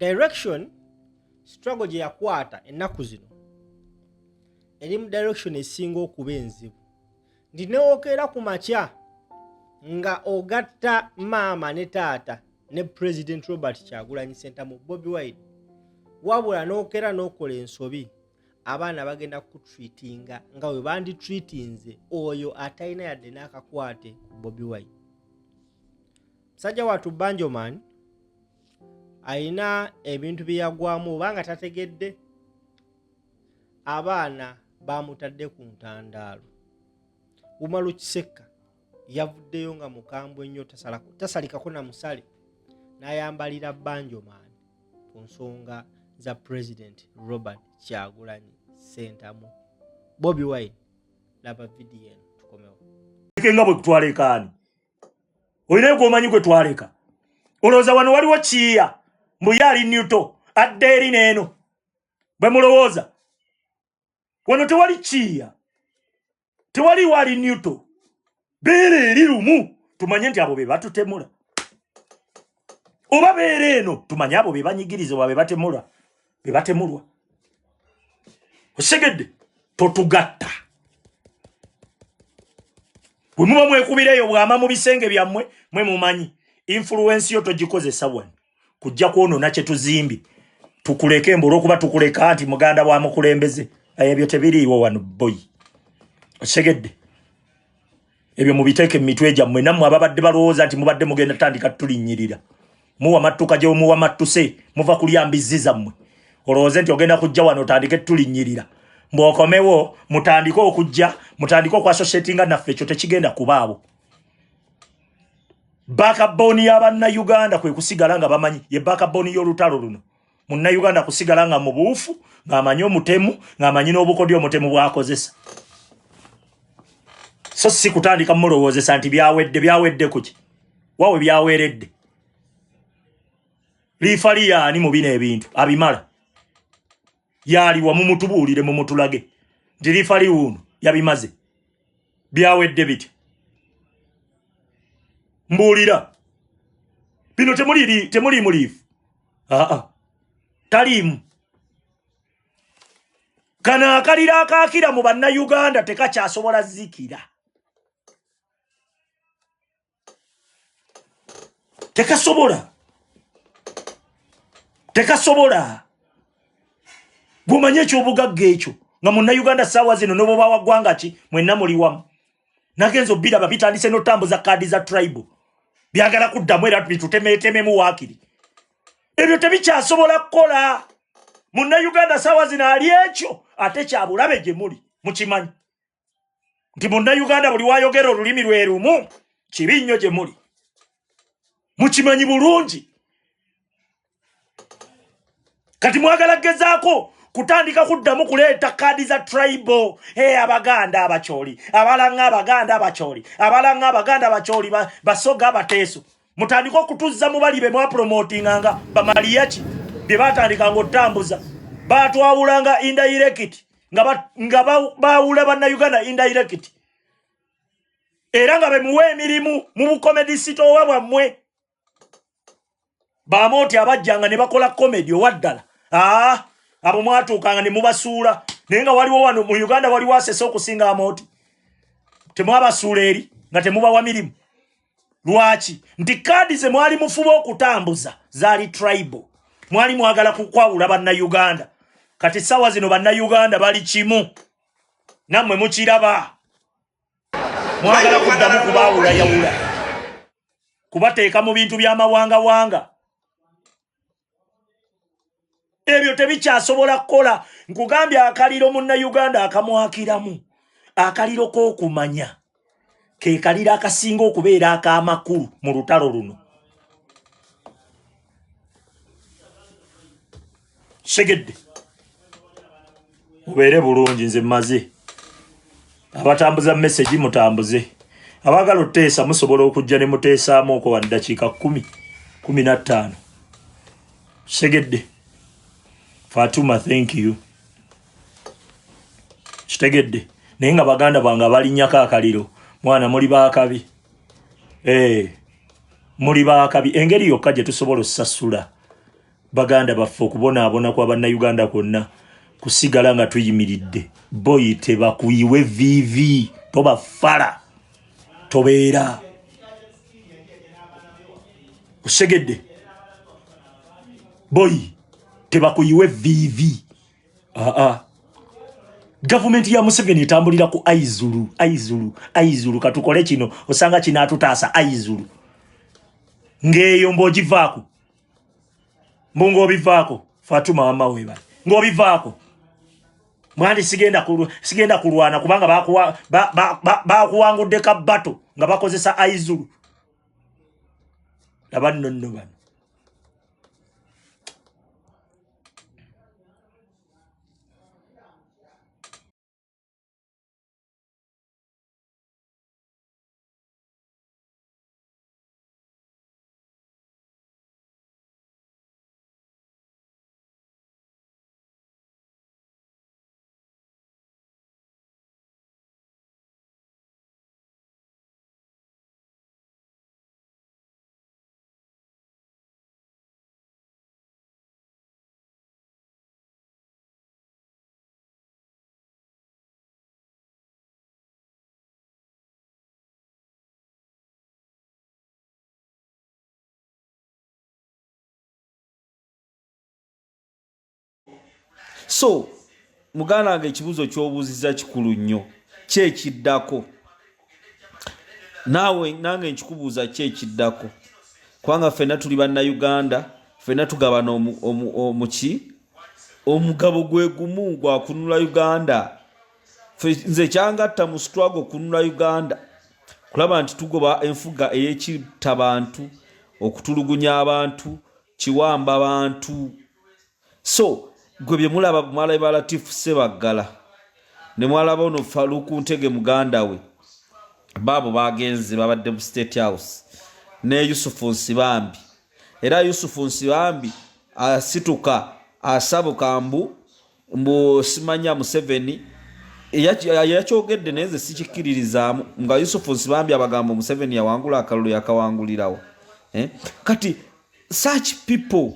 Direction struggle gye yakwata ennaku zino eri mu direction esinga okuba enzibu nti newokeera ku makya nga ogatta maama ne taata ne President Robert Kyagulanyi Ssentamu Bobi Wine, wabula n'okera n'okola ensobi, abaana bagenda kukutreatinga nga bwe banditreatinze oyo atalina yadde n'akakwate ku Bobi Wine. Musajja wattu Banjoman alina ebintu bye yagwamu oba nga tategedde, abaana bamutadde ku ntandaalo. Umaru Kisekka yavuddeyo nga mukambwe nnyo, tasalikako na musale, n'ayambalira Banjoman ku nsonga za President Robert Kyagulanyi Ssentamu Bobi Wine. Laba vidiyo eno tukomewo. Nga bwe kutwalekaani olinayo gwomanyi gwe twaleka, olowooza wano waliwo kiiya mbu ye ali newto adda eri n'eno bwe mulowooza. Wano tewali kiiya, tewaliwo ali newto, beera eri lumu tumanye nti abo be batutemula, oba beera eno tumanye abo be banyigirizibwa, be batemula, be batemulwa. Osegedde totugatta. Bwe muba mwekubira eyo bwama mu bisenge byammwe, mwe mumanyi influence yo togikozesa wano kujja kwonoona kye tuzimbye. Tukuleke mbu olwokuba tukuleka nti muganda wa mukulembeze, ebyo tebiriiwo wano boyi. Osegedde ebyo mubiteeke mu mitwe gyammwe. Nammwe ababadde balowooza nti mubadde mugenda tandika tulinnyirira, muwa mattuka gye muwa mattuse, muva kulya mbizzi zammwe. Olowooze nti ogenda kujja wano otandike tulinnyirira mbw'okomewo, mutandike okujja, mutandike okwassociatinga naffe, ekyo tekigenda kubaawo. Backbone y'abannayuganda kwe kusigala nga bamanyi ye backbone y'olutalo luno. Munnayuganda kusigala nga mubuufu, ng'amanyi omutemu, ng'amanyi n'obukodyo omutemu bw'akozesa, so si kutandika mulowoozesa nti byawedde. Byawedde kuki? Wawe byaweredde? Liifa liyaani mu bino ebintu abimala yaaliwa? Mumutubuulire, mumutulage nti liifa liwuuno yabimaze, byawedde bitya? Mbuulira, bino temuliimu liifu. Aa, taliimu. Kano akaliro akaakira mu bannayuganda tekakyasobola zikira, tekasobola, tekasobola. Gwomanye ekyobugagga ekyo nga munnayuganda saawa zino noboba wa ggwanga ki, mwenna muli wamu. Nagenza obiraba bitandise n'otambuza kaadi za tribe, byagala kuddamu era bitutemeetememu waakiri. Ebyo tebikyasobola kukola. Munnayuganda saawa zino ali ekyo ate kyabulabe gye muli. Mukimanyi nti munnayuganda buli wayogera olulimi lwe lumu kibi nnyo gye muli, mukimanyi bulungi. Kati mwagala gezaako kutandika kuddamu kuleeta kaadi za tribal. Hey, Abaganda Abakyoli, Abalanga Abaganda Abakyoli, Abalanga Abaganda Abakyoli, Basoga Abateeso, mutandike okutuzza mu bali be mwapromotinganga bamaliyaki bye batandikanga otambuza. Batwawulanga indirect, nga baawula bannayuganda indirect, era nga bemuwa emirimu mu bukomedi sitoowa bwammwe. Bamooti abajjanga ne bakola komedi owaddala, aa abo mwatuukanga ne mubasuula. Naye nga waliwo wano mu Uganda waliwo asese okusinga Amooti. Temwabasuula eri nga temubawa mirimu. Lwaki? Nti kaadi ze mwali mufuba okutambuza zaali tribal, mwali mwagala kukwawula bannayuganda. Kati sawa zino bannayuganda bali kimu, nammwe mukiraba. Mwagala kuddamu kubaawulayawula, kubateeka mu bintu by'amawangawanga. Ebyo tebikyasobola kukola. Nkugambye, akaliro munnayuganda akamwakiramu, akaliro k'okumanya ke kaliro akasinga okubeera ak'amakulu mu lutalo luno. Segedde, mubeere bulungi. Nze mmaze. Abatambuza message mutambuze, abaagala oteesa musobola okujja ne muteesaamu okwo wano dakiika 10, 15. Segedde Fatuma, thank you. Kitegedde. Naye nga baganda bange abalinnyako akaliro, mwana muli baakabi, eh, muli baakabi. Engeri yokka gye tusobola osasula Baganda baffe, okubonaabona kwa Bannayuganda kwonna kusigala nga tuyimiridde. Boyi, tebakuyiwe vivi, tobafala, tobeera osegedde. Boyi, tebakuyiwe vivi. Aa, gavumenti ya Museveni etambulira ku aizulu, aizulu, aizulu. Katukole kino, osanga kinaatutaasa. Aizulu ng'eyo mbw'ogivaako, mbu ng'obivaako. Fatuma wamma webale, ng'obivaako mwandi sigenda kulwana kubanga bakuwangudde ka bato nga bakozesa aizulu. Laba nno nno bano. So muganda wange, ekibuuzo ky'obuuziza kikulu nnyo. Ki ekiddako? Naawe nange nkikubuuza, ki ekiddako? Kubanga ffenna tuli Bannayuganda, ffenna tugabana omuki omugabo gwe gumu gwa kununula Uganda. Nze kyangatta mu struggle kununula Uganda, kulaba nti tugoba enfuga ey'ekitta bantu, okutulugunya abantu, kiwamba bantu. So gwe bye mulaba, mwalaba Latifu Sebaggala ne mwalaba ono Faluku Ntege muganda we, baabo bagenze babadde mu State House ne Yusufu Nsibambi. Era Yusufu Nsibambi asituka asabuka mbu simanya Museveni yakyogedde, naye nze sikikkiririzaamu nga Yusufu Nsibambi abagamba Museveni yawangula akalulu. Yakawangulirawo, eh? Kati such people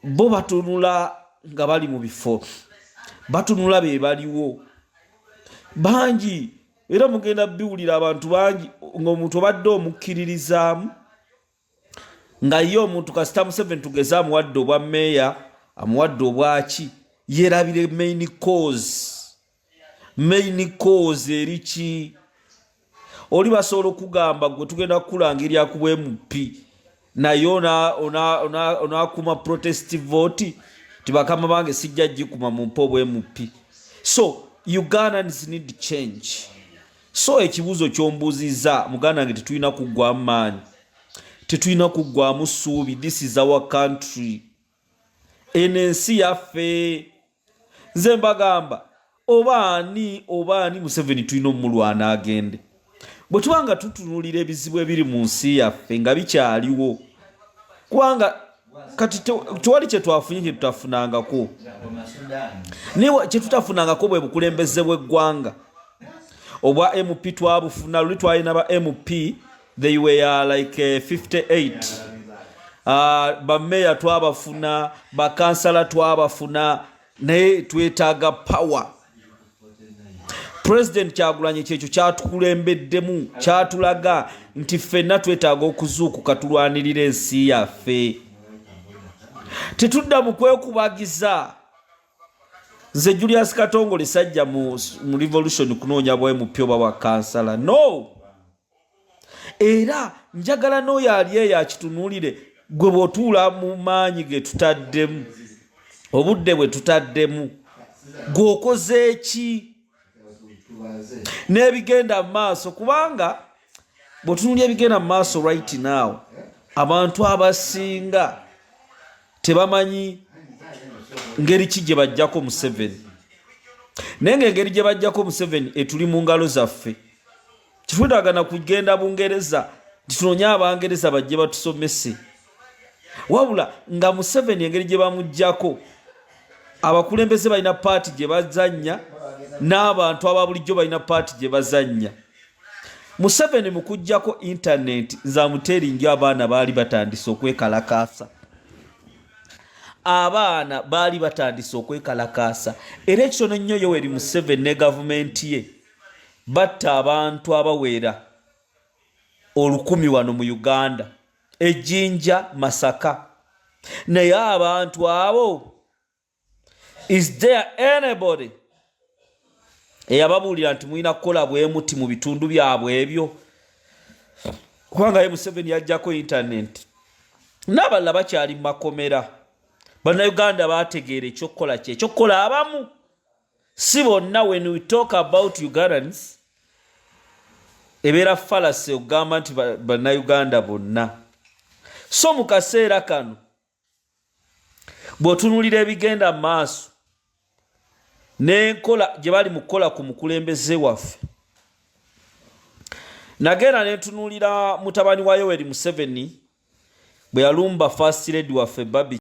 bo batunula nga bali mu bifo, batunula be baliwo bangi, era mugenda biwulira abantu bangi ng'omuntu obadde omukkiririzaamu nga ye omuntu kasita Museveni tugeze amuwadde obwa meeya, amuwadde obwaki, yerabire main cause. Main cause eri ki? Oli basobola okugamba gwe tugenda kukulangirira ku bwa M P, naye onakuma protest vote ti bakama bange sijja gikuma, mumpe obwa M P. So Ugandans need change. So ekibuuzo kyombuuziza, muganda wange, tetulina kuggwamu maanyi, tetulina kuggwamu ssuubi. This is our country, eno ensi yaffe. Nze mbagamba, oba ani oba ani, Museveni tulina omulwana agende. Bwe tuba nga tutunuulira ebizibu ebiri mu nsi yaffe nga bikyaliwo, kubanga kati tewali kyetwafunye kyetutafunangako, naye kyetutafunangako bwe bukulembeze bw'eggwanga. Obwa M P twabufuna luli, twalina ba M P, they were like 58. Bameya twabafuna, bakansala twabafuna, naye twetaaga power. President Kyagulanyi kyekyo kyatukulembeddemu, kyatulaga nti ffenna twetaaga okuzuukuka, tulwanirira ensi yaffe, tetudda mu kwekubagiza. Nze Julius Katongole sajja mu revolution kunoonya bwa M P oba bwa kansala, no. Era njagala n'oyo ali eyo akitunuulire. Gwe bw'otuula mu maanyi ge tutaddemu, obudde bwe tutaddemu, gw'okoze ki n'ebigenda mu maaso? Kubanga bw'otunuulira ebigenda mu maaso right now, abantu abasinga tebamanyi ngeri ki gye bajjako Museveni, naye ngaengeri gye bajjako Museveni etuli mu ngalo zaffe. Kitwetagana kugenda Bungereza nti tunoonye Abangereza bajje batusomese, wabula nga Museveni engeri gye bamugjako, abakulembeze balina part gye bazannya n'abantu aba bulijjo balina part gye bazannya. Museveni mu kuggyako intaneti, nze amuteeringi, abaana baali batandise okwekalakaasa. Abaana baali batandise okwekalakaasa, era ekitono ennyo Yoweri Museveni ne gavumenti ye batta abantu abawera 1000 wano mu Uganda, ejinja Masaka. Naye abantu abo, is there anybody eyababuulira nti mulina kukola bwemuti mu bitundu byabwe ebyo? Kubanga ye Museveni yajjako intaneti n'abalala bakyali mu makomera. Bannayuganda bategeera ekyokukola kye ekyokukola, abamu, si bonna. When we talk about Ugandans, ebeera fallacy okugamba nti bannayuganda bonna. So mu kaseera kano bw'otunuulira ebigenda mu maaso n'enkola gye bali mu kukola ku mukulembeze waffe, nagenda ne ntunuulira mutabani wa Yoweri Museveni bwe yalumba First Lady waffe Barbie.